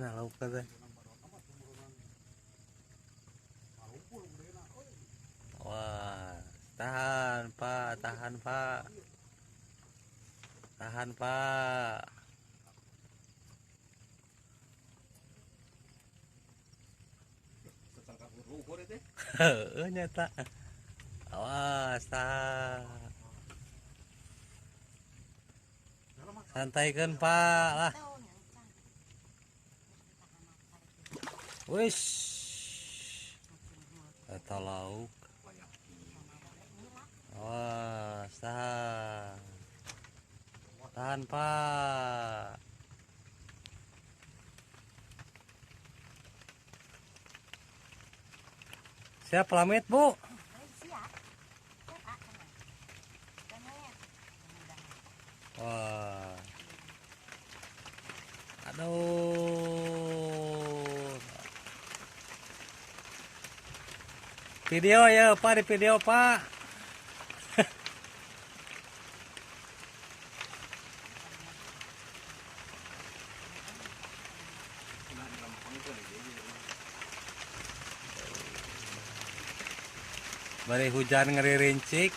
Mana lauk teh? Wah, tahan Pak, tahan Pak. Tahan Pak. Heeh nyata. Awas, tahan. Santaikan Pak lah. Wis. Eta lauk. Awas, tahan. Tahan Pak. Siap pamit Bu? Siap. Wah. Aduh. Video ya Pak, di video Pak. Bari hujan ngerincik.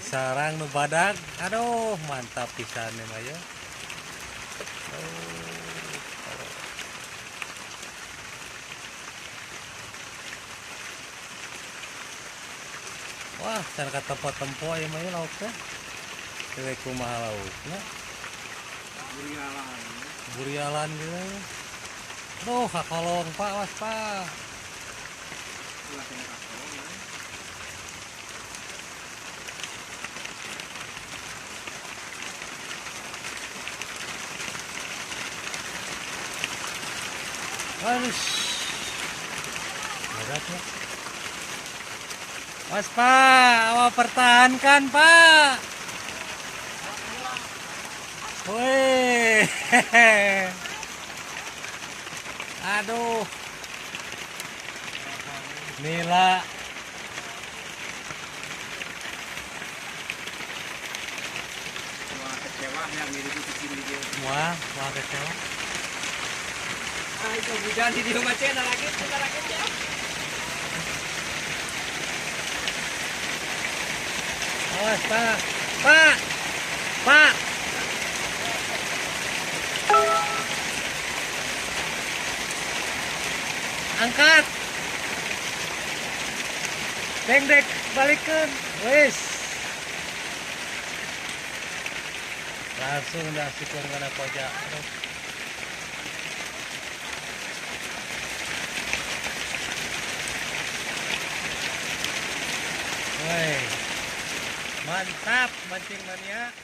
Sarang nu badag. Aduh, mantap pisan nih mah ya. Wah, can katempo-tempo ieu mah lauk teh. Dewe kumaha laukna? Burialan. Burialan gitu. Duh, kakolong Pak, was Pak. Aduh. Berat ya. Was Pak, awak pertahankan Pak. Wih. Aduh. Nila. Wah, kecewa yang mirip di dia. Wah, wah kecewa. Ah, itu hujan di dia macet lagi, lagi ya. Awas Pak, Pak, Pak. Angkat. Dengdek balikan, wis. Langsung udah syukur karena pojok. Woi. Mantap mancing mania.